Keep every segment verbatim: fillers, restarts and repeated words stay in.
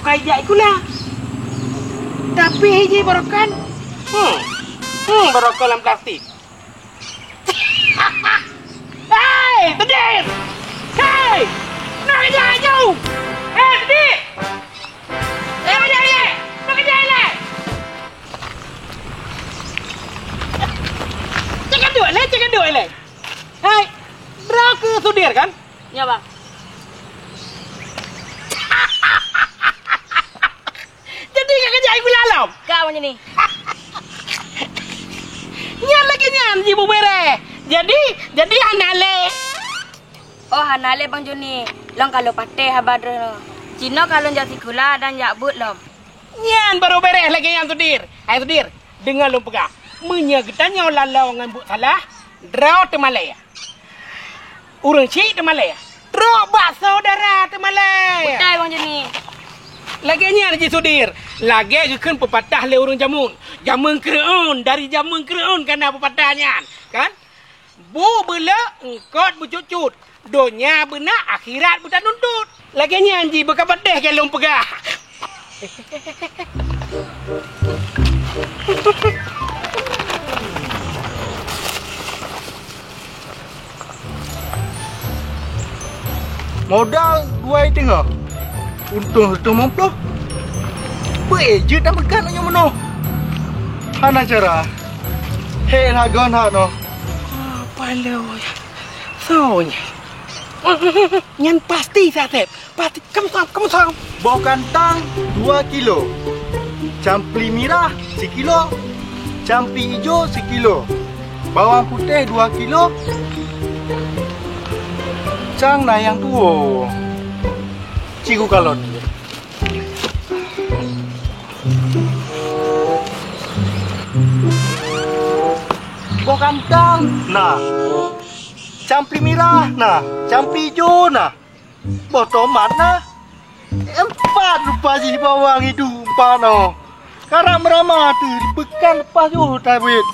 Kai jak sikula. Tapi hiji barokan. Hmm. Hmm, barokan lam plastik. Hei, Sudir! Hei! Nak keujah laju! Hei, Sudir! Hei, Sudir! Nak keujah ilèe! Cakap duek lé, cakap duek lé. Hai, droe keu Sudir kan? Nyo, Bang. Jadi ka keujak sikula lom? Ka, Bang Joni. Nyan lagèe nyan ji bubere. Jadi, jadi hana lé. Oh, hana lé, Bang Joni. Lôn ka lôn patéh haba droeneuh. Jinoe ka lôn jak sikula dan jak beuet lom. Nyan baru beres lagèe nyan, Sudir. Hai Sudir, deungoe lôn peugah. Meunyoe geutanyoe laloe ngon buet salah, droe teumalèe. Ureueng chik teumalèe. Trok bak syedara teumalèe. Beutôi, Bang Joni. Lagèe nyan ji Sudir. Lagèe geukheun peupatah lé ureueng jameun. Jameun kreueun, dari jameun kreueun ka na peupatah nyan, kan? Bu beuleuek, eungkot beucut-cut. Donya beuna, akhirat beutanuntut. Lagèe nyan ji beukapatéh keu lôn peugah. Modal dua i teungoh, untông sireutôh limong ploh. Peue jeuet tameukat nyoe meunoe? Hana cara. Hék lagon hak noh. Apa lôn? Soe nyan? Nyan pasti si Asep. Pasti. Kamoe sam, kamoe sam. Boh kantang dua kilo. Campli mirah sikilo. Campli ijo sikilo. Bawang putéh dua kilo. Cang na nyang tuwo. Cikgu kalon. Boh kantang na. Campli mirah na. Campli ijo na. Boh tomat na. Empat rupa jih bawang iduek empat noh. Karab meurama teuh di peukan leupah jôh tabiet.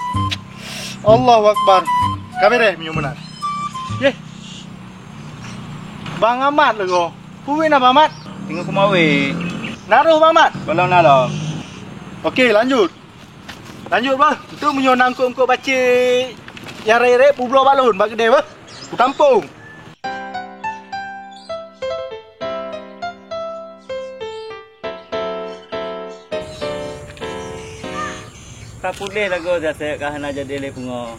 Allahu Akbar. Ka beres meunyoe meunan. Yeh. Bang Amat lagoe. Peue na Bang Amat? Teungoh kumawe. Na roh Bang Amat? Gohlom na lom. Oke, lanjut. Lanjut bah. Enteuk meunyoe na eungkôt-eungkôt bacék nyang rayeuk-rayeuk peubloe bak lôn bak keudè bah. Kutampông. Ka puléh lagoe si Asep ka hana jadi lé pungo.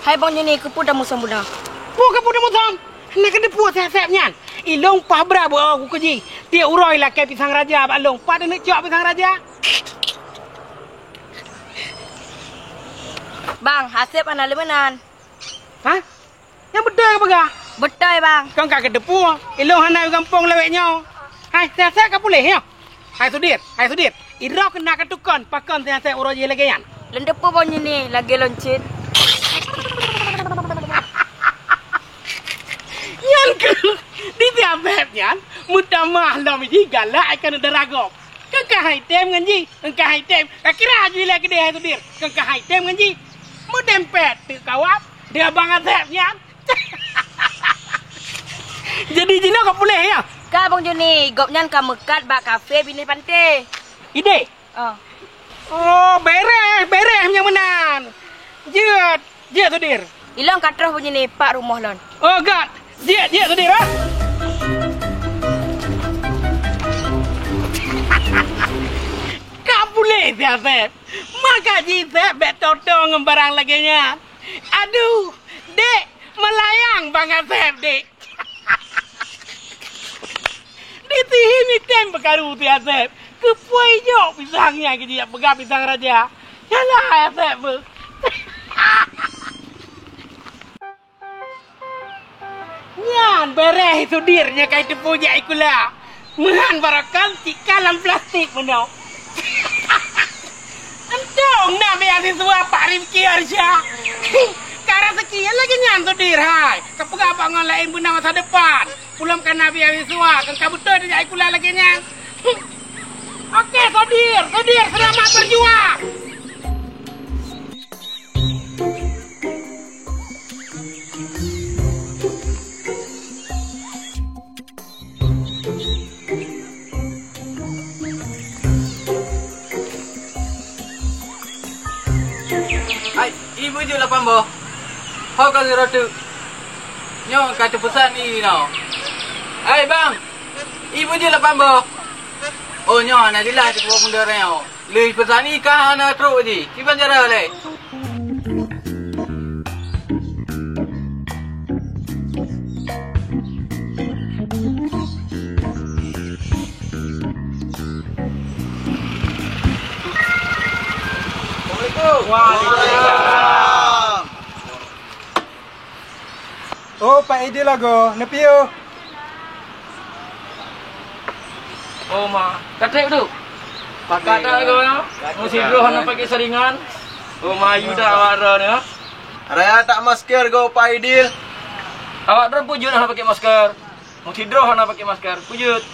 Hai Bang Joni, keupeue tamusang bunoe? Peue keupeue tamusang? Hana keuneuk peue si Asep nyan. Ilôn paih bra beu-o kukeue jih. Tiep uroe ilakèe pisang raja bak lôn. Pat neuneuk cok pisang raja? Bang, Asep hana lé meunan. Hah? Nyang beutôi ka peugah? Beutôi, Bang. Kon ka keuteupue, ilôn hana u gampông lawét nyoe. Hai, si Asep ka puléh nyoe? Hai Sudir, hai Sudir, droe keuh na katukon pakon si Asep uroe jih lagèe nyan? Lôn teupeu Bang Joni lagèe lôn cit. Nyan keuh, di si Asep nyan meutamah lom jih galak keu aneuk dara gob. Keu ka hai tem ngon jih, keu ka hai tem. Ka kira jih lé keudeh hai Sudir. Keu ka hai tem ngon jih. Meudempet teuk kawat di abang Asep nyan. Jadi jinoe ka puléh nyoe? Ka Bang Joni, gobnyan ka meukat bak kafe binéh panté. Idéh? Oh. Oh, beres, beres nyang meunan. Jeuet. Jeuet, Sudir. Ilôn ka troh Bang Joni pat rumoh lôn. Oh, gat. Jeuet, jeuet, Sudir, ah. Ka puléh si Asep. Maka jih Sep bèk toto ngon barang lagèe nyan. Aduh, Dek, meulayang bang Asep, Dek. Di sihi mitem peukaru si Asep. Keupeue ijok pisang nyan keu jijak peugah pisang raja. Nyan lah Asep beuh. Nyan beureh Sudir nyang ka jiteupeue jak sikula. Meuhan barokon cit ka lam plastik meunoe. Untông na beasiswa Pak Rifki Arsyad. Ka raseuki lagèe nyan Sudir hai. Ka peugah bak ngon laén beuna masa depan. Ulôn ka na beasiswa, kon ka beutôi tajak sikula lagèe nyan. Oke, Sudir, Sudir, selamat berjuang. Ai, ié beujeuet lapan boh. Ho ka sidroe teuk. Nyoe ka teupeusan ié inoe. Ai, bang, ié beujeuet lapan boh. Oh, nyoe hana jeulaih teupeu peue nyoe. Lheueh peusan ié ka hana trok jih. Kiban cara lé? Assalamualaikum. Waalaikumsalam. Oh, Pak Idil lagoe, neupiôh. Oh, ma. Ka trép tu. Pakat dak lagoe nyoe? Meusidroe hana pakai saringan. Oh, ma, yu dak awak droe nyoe. Raya tak masker go, Pak Idil. Awak droe peue jeuet hana pakai masker? Meusidroe hana pakai masker, peue jeuet?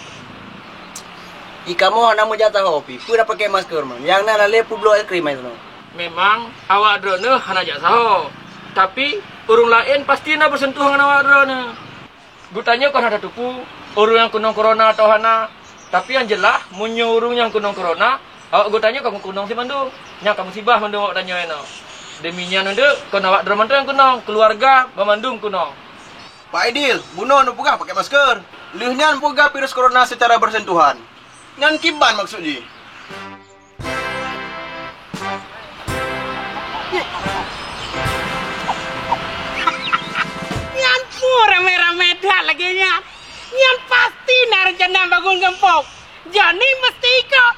Di kamoe hana meujak saho pih, peue na pakai masker man? Nyang na lalé peubloe es krim ai sinoe. Memang awak droeneuh hana jak saho, tapi ureuëng laén pasti na beuseuntuh ngon awak droeneuh. Geutanyoe kon hana tateupeue ureuëng nyang keunong corona atawa hana, tapi nyang jeulaih, meunyoe ureuëng nyang keunong corona, awak geutanyoe ka meukeunong simandum. Nyan ka musibah mandum awak tanyoe inoe. Deumi nyan udeuek kon awak droe mantong nyang keunong, keuluwarga banmandum keunong. Pak Idil, bunoe neupeugah pakai masker. Lheueh nyan peugah virus corona secara bersentuhan. Nyan kiban maksud jih? Nyan peue ramé-ramé that lagée nyan. Nyan pasti na rencana bangun gampông. Johnny meusti ikot.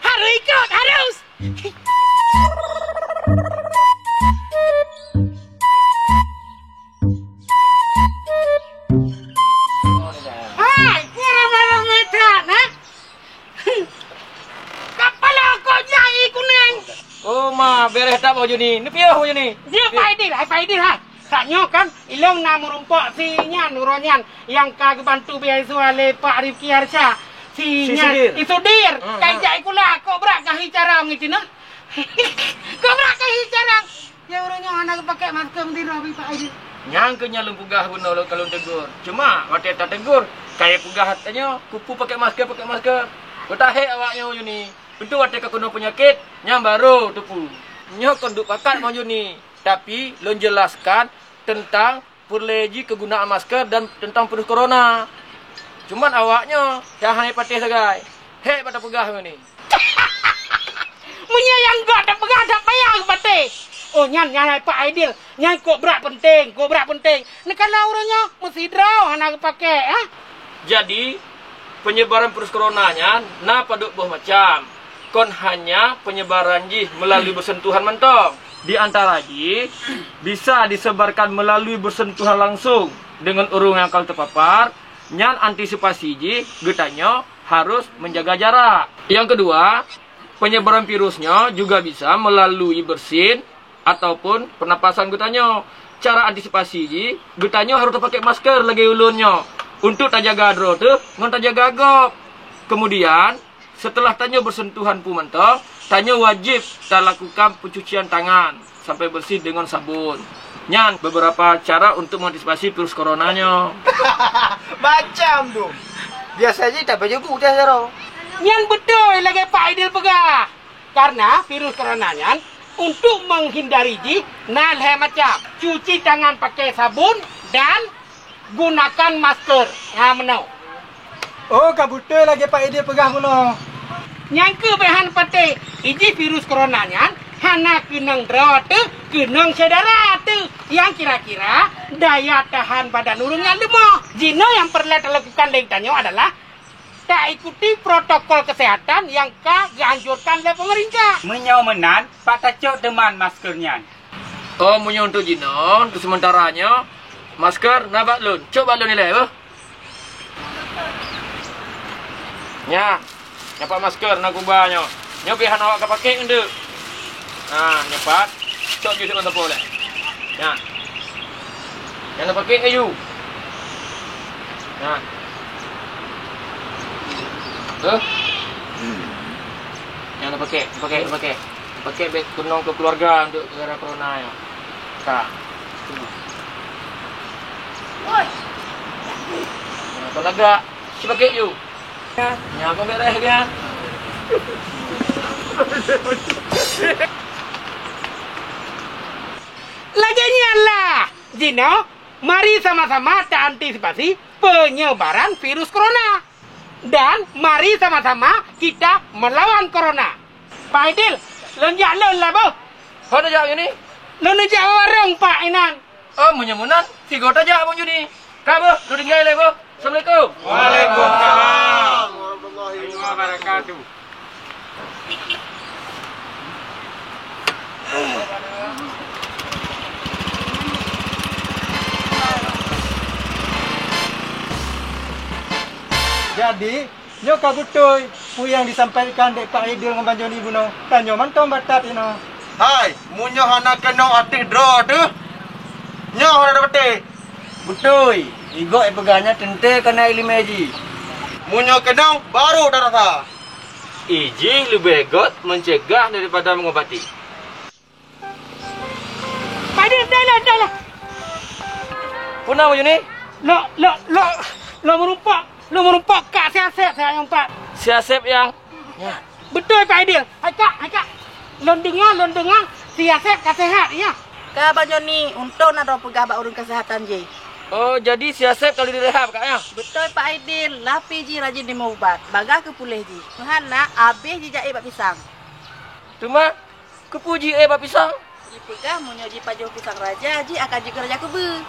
Harus ikot, harus. Hai, nyan ramé-ramé that, ha? Kapala kok jai kuning. Oh, ma, bereh that baju ni. Ni piôh baju ni. Dia Pak Idil, hai Pak Idil, hai. Sak nyoe kan, ilong na meurumpok si nyan, uroe nyan, nyang ka geubantu biaya lé Pak Rifki Harsha. Si nyan, Sudir. Si Sudir. Hmm, kai jai kula, kok brat gahi carong ngi cina. Kok brat gahi carong. Ya, ureuëng nyoe hana geupakai masker meusidroe bak Pak Haji. Nyang keu nyan lôn peugah bunoe lôn ka lôn tegur. Cuma watée tategur, kayée peugah tanyoe, kupeue pakai masker, pakai masker. Beutahé awak nyoe Yuni. Untuk watée ka keunong peunyakét, nyan barô teupeue. Nyoe kon duek pakat ngon Yuni, tapi lôn jelaskan teuntang peureulée jih keugunaan masker dan teuntang virus corona. Cuman awaknyoe nyang hana patéh sagai. Hék bak tapeugah ngon ni. Meunyoe nyang gak tapeugah that payah geupatéh. Oh nyan, nyan hai Pak Aidil, nyan kok brat peunteng, kok brat peunteng. Neukalon ureuëng nyoe meusidroe hana geupakék, ha? Jadi, penyebaran virus corona nyan na padub boh macam. Kon hanya penyebaran jih melalui bersentuhan mantong. Di antara jih bisa disebarkan melalui bersentuhan langsung dengan ureuëng nyang ka terpapar, nyan antisipasi jih geutanyoe harus menjaga jarak. Yang kedua, penyebaran virus nyoe juga bisa melalui bersin ataupun pernapasan geutanyoe. Cara antisipasi jih, geutanyoe harus tapakék masker lagée ulôn nyoe untuk tajaga droe teuh ngon tajaga gob. Kemudian, setelah tanyoe bersentuhan peue mantong, tanyoe wajéb talakukan pencucian tangan sampai bersih dengan sabun. Nyan beberapa cara untuk mengantisipasi virus corona nyoe. Macam tu. Biasa jih tapi juga udah cara. Nyan beutôi lagée Pak Aidil peugah. Karena virus corona nyan untuk menghindari jih na lhée macam. Cuci tangan pakai sabun dan gunakan masker. Ha meunoe. Oh, ka beutôi lagée Pak Aidil peugah meunoe. Nyang keuh bék han patéh, ijih virus corona nyan hana keunong droe teuh, keunong syedara teuh. Nyang kira-kira daya tahan badan ureuëng nyan leumoh. Jinoe nyang peureulée talakukan lé geutanyoe adalah taikuti protokol kesehatan nyang ka geuanjurkan lé peumeurintah. Meunyoe meunan, pat tacok teuma masker nyan? Oh, meunyoe untuk jinoe, untuk sementara nyoe, masker na bak lôn. Cok bak lôn ilée, beuh. Nyan, nyoe pat masker na kuba nyoe. Nyoe pih hana awak ka pakék ngon teuk. Ha, nyoe pat. Cok ju sinan sapo lé. Nyan. Nyang na pakék laju. Nyan. Beuh. Nyang na pakék, pakék, pakék. Pakék bék keunong keu keuluwarga untuk gara corona nyoe. Ka. Woi. Nah, kon lagak, si pakék ju. Nyan kon beres kan. Nyan lah! Jinoe, mari sama-sama ta antisipasi penyebaran virus corona. Dan mari sama-sama kita melawan corona. Pak Aidil, lôn jak lôn lah, boh. Ho neujak Yuni? Lôn neujak u warong, Pak, inan. Oh, meunyoe meunan, sigoe tajak, Bang Yuni. Ka, boh, lôn tinggai lé, boh. Assalamualaikum. Waalaikumsalam warahmatullahi wabarakatuh. Jadi, nyoe ka beutôi peue nyang disampaikan dék Pak Idil ngon Bang Joni bunoe. Tanyoe mantong batat inoe. Hai, meunyoe hana keunong ateueh droe teuh, nyoe hana dapeté. Beutôi, igoe ipeugah nyan teuntée kana iéleumé jih. Meunyoe keunong, baru tarasa. Ijih leubeh göt meucegah daripada meungobati. Padi, dah lah, dah lah. Peue na, Bang Joni? Lok, lok, lok, lok meurumpok, lok meurumpok kak si Asep, saya nyang pat. Si Asep nyang? Ya. Beutôi, Pak Idil. Hai, kak, hai, kak. Lôn deungoe, lôn deungoe, si Asep ka sehat, ya. Ka, Bang Joni, untông na droe peugah bak ureueng keusehatan jih. Oh, jadi si Asep ka lheueh direhab, kak, ya? Beutôi, Pak Idil. Lapie jih rajin jimeuubat, bagaih keu puléh jih. Meuhana, abéh jijak ék bak pisang. Teuma, keupeue jih ék bak pisang? Jipeugah meunyoe jipajoh pisang raja, jih akan jeuet keu raja keubeue.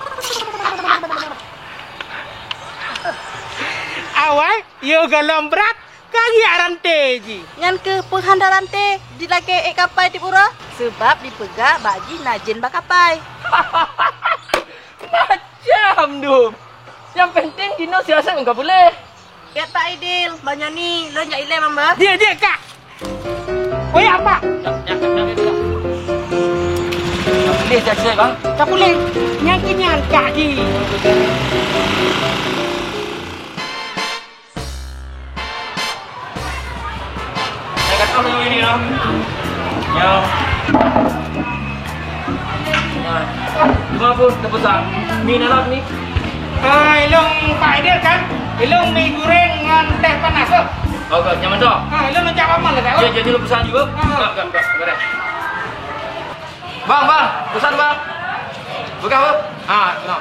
Awai, yôh gohlom brat, ka giak ranté jih. Nyan keuh peue hana ranté, jilakée ék kapai tieb uroe? Seubab jipeugah bak jih na jén bak kapai. Macam dum. Nyang penting jinoe si Asep ngon ka puléh. Gét Pak Idil, Bang Joni, lôn jak ilée mamba. Jeuet, jeuet, kak. Oi, apa? Nyak, nyak, nyak, nyak. Ka puléh si Asep, bang. Ka puléh. Nyang keunyan, kak jih. Saya kata melalui ini lah. Ya. Ya. Cuma pun terpesat. Mi na lap ni. Ah, ilong Pak Idil kan? Ilong mi goreng ngon teh panas tu. Oh, ke nyaman tu. Ah, ilong nak cak papan lah, tak? Ya, jadi lu pesan juga. Ah. Enggak, enggak, enggak. Enggak ada. Bang, bang, pesan, bang. Peugah, bang. Ha, no.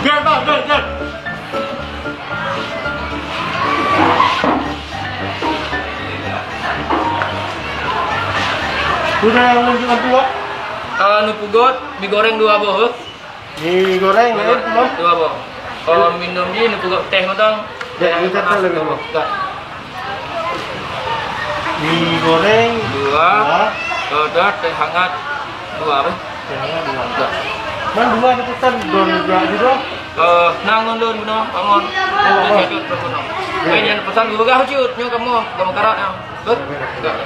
Jan, bang, jan, jan. Sudah yang lanjut nanti, Wak? Eh, neupeugot, mi goreng dua boh, eh. Mi goreng, lain tu, Bang. Dua boh. Oh, minum jih, neupeugot teh mantong. Ya, teh panas, lagi dua boh. Enggak. Mi goreng. Dua. Dua. Oh, dah, teh hangat. Dua, apa? Teh hangat dua. Enggak. Man dua ni pesan, don juga gitu. Eh, nang ngon lôn, bunoe, bangun. Oh, oh. Lôn jadut, bunoe. Ya. Main yang pesan, gua gah cut, nyoe kamu, kamu karat, ya. Betul? Enggak.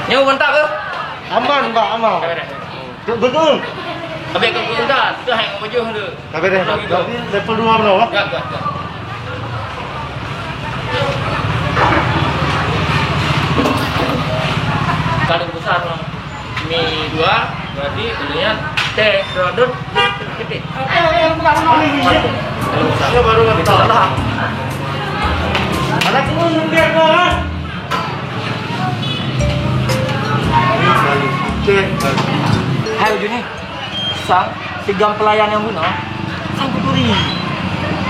Nyoe mantap ke? Aman, Mbak, aman. Betul, betul. Tapi aku minta, kita hanya baju tu. Tapi deh, berarti level dua belum, Pak? Enggak, enggak, enggak. Kalau besar, mi dua, berarti kemudian teh, dodot, ketik. Ini baru nggak tahu lah. Ada pun dia, Pak. Hai, Juni. Sang, si gam pelayan nyang bunoe, sang kuturi.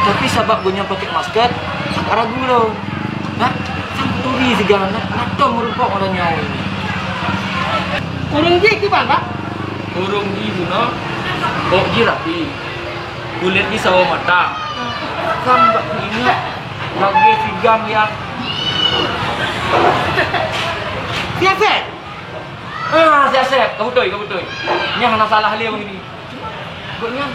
Tapi sabab gobnyan pakai masker, agak ragu lom. Nah, sang kuturi si gam, na, na tom meurumpok ngon nyoe. Ureueng jih kiban, Pak? Ureueng jih bunoe, bok jih rapi. Kulét jih sawo mata. Sang bak ingat lagèe si gam nyang. Siasat! Ah, siasat. Ka beutôi, ka beutôi. Nyan hana salah lé bang ini. Cuma, buet nyan,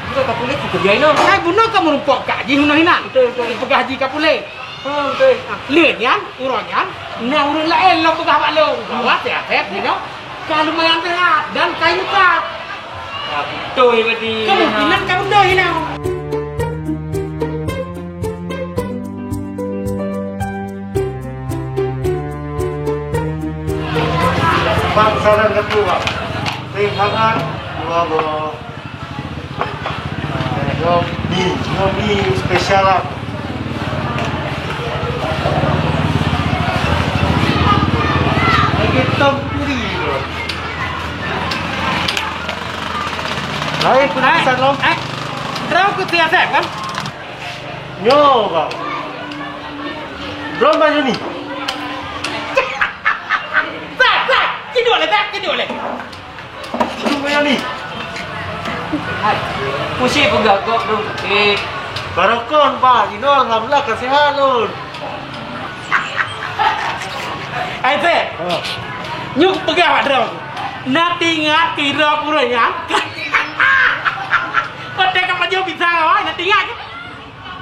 bukan ka puléh, ka kerja inoe. Hai, bunoe ka meurumpok kak jih hinoe hinan. Beutôi, beutôi. Peugah jih ka puléh. Ha, beutôi. Ah, lé nyan, uroe nyan, na ureueng laén lom peugah bak lôn. Bahwa siasat inoe ka lumayan sehat dan kayu kat. Ka beutôi berarti. Kemungkinan ka beutôi inoe. Bang, saran satu, Bang. Teh hangat, dua boh. Nyoe mi, nyoe mi spesial lah. Lom. Eh, droe keu si Asep kan? Nyoe, Bang. Droe Bang Joni. Sep, sep, kiduk lé, sep, kiduk lé. Duduk ngon ni. Hai, pusing peugah gob dong, eh. Barokon, Pak. Jinoe alhamdulillah ka sehat lôn. Hai, Sep. Ha. Nyoe peugah bak droe. Na teuingat keu droe ureueng nyan? Watèe ka pajoh pisang awai, na teuingat keu?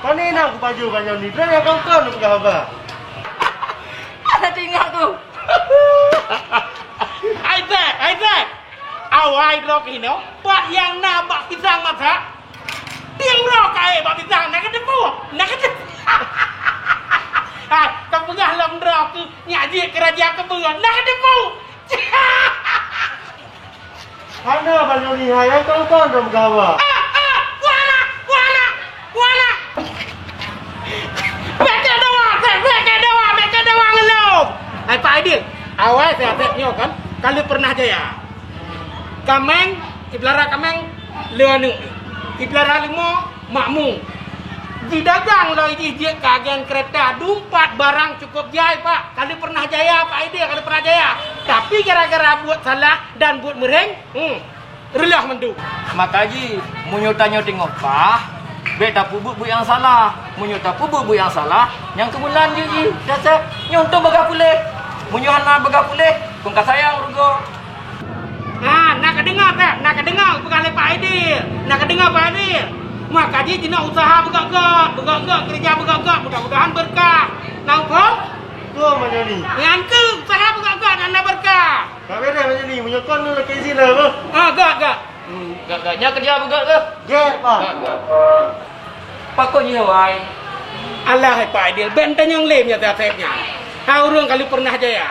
Pane na kupajoh bak nyoe ni. Droe nyang kon-kon peugah haba. Na teuingat keu? Hai, Sep. Hai, Sep. Awai droe keunoe, pat nyang na bak pisang masak? Tiep uroe kayèe bak pisang, na kateupeue? Na kateupeue? Hai, kapeugah lom droe keu nyak jeuet keu raja keubeue, na kateupeue? Hana, Bang Joni, hai, nyang kon-kon droe meugawa. Ah, ah, wala, wala, wala. Bèk keu dawa, Sep, bèk keu dawa, bèk keu dawa ngon lôn. Hai, Pak Aidil, awai Sep nyoe kan, ka lheueh pernah jaya. Kaméng, ipeulara kaméng, le aneuk. Ipeulara leumo, makmu. Jidagang lom jih jeuet keu agen keureta, dumpat barang cukôp jai, Pak. Ka lheueh pernah jaya, Pak Aidil, ka lheueh pernah jaya. Tapi gara-gara buet salah dan buet meuréng, hmm, reuloh mandum. Maka jih, meunyoe tanyoe teungoh paih, bèk tapeubuet buet nyang salah. Meunyoe tapeubuet buet nyang salah, nyang keumeunan jih jih, Sep. Nyoe untông beugah puléh. Meunyoe hana beugah puléh, kon ka sayang rugoe. Ha, na kadeungoe, Sep? Na kadeungoe peugah lé Pak Aidil? Na kadeungoe, Pak Aidil? Maka jih jinoe useuha beugöt-göt, beugöt-göt, keureuja beugöt-göt, mudah-mudahan beureukat. Na muphom? Beutôi, Mak Joni. Nyan keuh, useuha beugöt-göt dan na beureukat. Ka beureh, Mak Joni. Meunyoe kon lôn lakèe izin dah, beuh. Ha, göt, göt. Hmm, göt, göt. Nyan keureuja beugöt, beuh. Göt, Pak. Göt, göt. Pakon jih awai? Alah, hai Pak Aidil, bèk tanyong lé nyan, Sep nyan. Hai ureueng ka lheueh pernah jaya.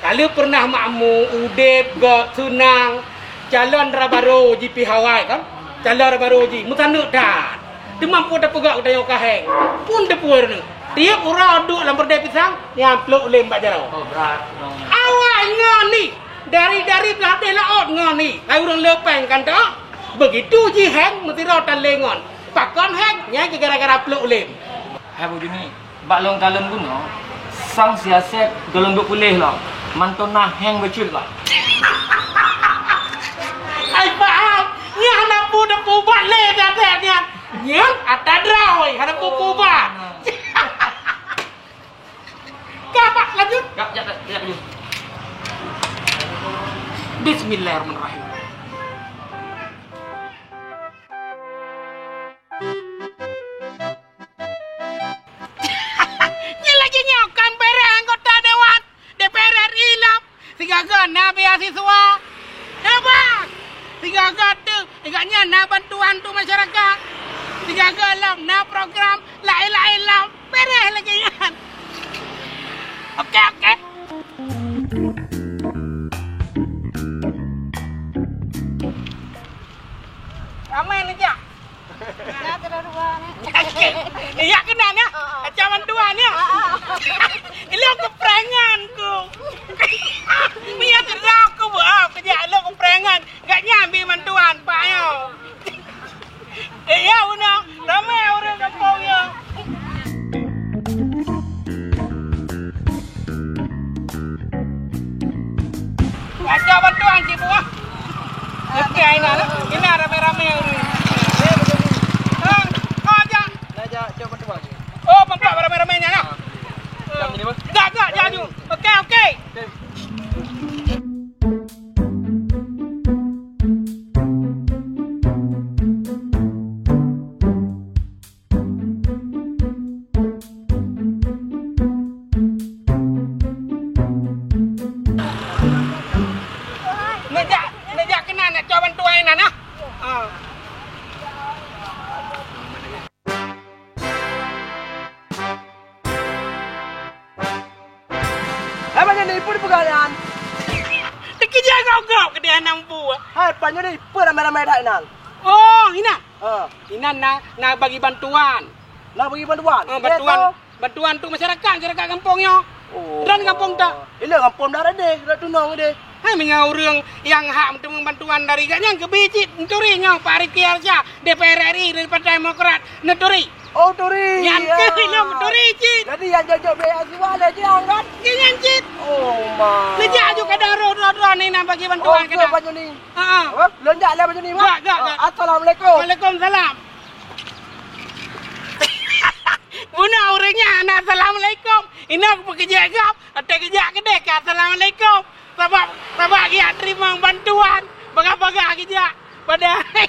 Ka lheueh pernah makmu, udép, göt, seunang, calon dara barô jih pih awai kan? Calon dara barô jih, meusaneuk that. Teuma peue tapeugah geutanyoe ka héng? Phôn teupeue neuh. Tiep uroe duek lam peureudèe pisang, nyan plôk lém bak jaroe. Oh, brat. Awai ngon ni, dari-dari blah deh laôt ngon ni. Hai ureueng le péng kan teuh? Beugitu jih héng meusidroe tan lé ngon. Pakon héng? Nyan keuh gara-gara plôk lém. Hai Bujuni. Bak lôn kalon bunoe, sang si Asep gohlom duek puléh lom, mantong na héng bacut lom. Ai paham, nyan hana peue tapeuubat lé si Asep nyan. Nyan atra droe, hana peue peuubat. Ka, Pak, lanjut. Ka, jak, jak, jak, lanjut. Bismillahirrahmanirrahim. Nyan lagèe nyoe kan beureh anggota dewan D P R R I lom. Sigaga na beasiswa. Hebat! Sigaga teuk, sigaga nyan na bantuan untuk masyarakat. Sigaga lom na program laén-laén lom. Beureh lagèe nyan. Oke, oke. Ramai neujak. Ya, kena dua ni. Iya, kena ni. Macam bantuan ni. Ilok keprangan ku. Minyak kena aku buat apa je, ilok keprangan. Gak nyambi bantuan, Pak, yo. Eh, ya, beuna. Ramai ureueng gampông nyoe. Aja bantuan cik buah. Oke, ina lah. Ina ramai-ramai ureueng. Ha, ha, aja. Dah, aja, cuba bantuan. Oh, nampak ramai-ramai nyan lah. Jam ni, Bang. Gak, gak, jaju. Oke, oke. Oke. Neujak, neujak keunan, nak cok bantuan inan, ah. Ah. Eh, banyak ni pun peugah nyan. Dikeujah gop-gop keu dia nang bu. Hai, banyak ni pun ramai-ramai that nang. Oh, inan. Ha. Inan na, na bagi bantuan. Na bagi bantuan? Ha, bantuan. Bantuan untuk masyarakat, masyarakat kampung nyoe. Oh. Dan kampung tak? Ilok kampung dah ada, dah tunong deh. Hai, meunyoe ureuëng nyang hak meuteumé bantuan dari gobnyan keubi cit, neuturi nyoe Pak Rifki Harsya, D P R R I dari Partai Demokrat, neuturi. Oh, turi. Nyan keuh ilong turi cit. Jadi nyang jok-jok beasiswa lé jiang kan? Nyan cit. Oh, ma. Neujak aju kadang roh droe-droe ni na bagi bantuan kadang. Oh, baju ni. Ha. Apa? Lonjak lé baju ni, Mak. Gak, gak, gak. Assalamualaikum. Waalaikumsalam. Bunoe ureuëng nyan, "Assalamualaikum." Inoe peukeujeut gob, watée geujak keudeh ka, "Assalamualaikum." Sabab, sabab geujak teurimong bantuan, bagah-bagah geujak. Padahai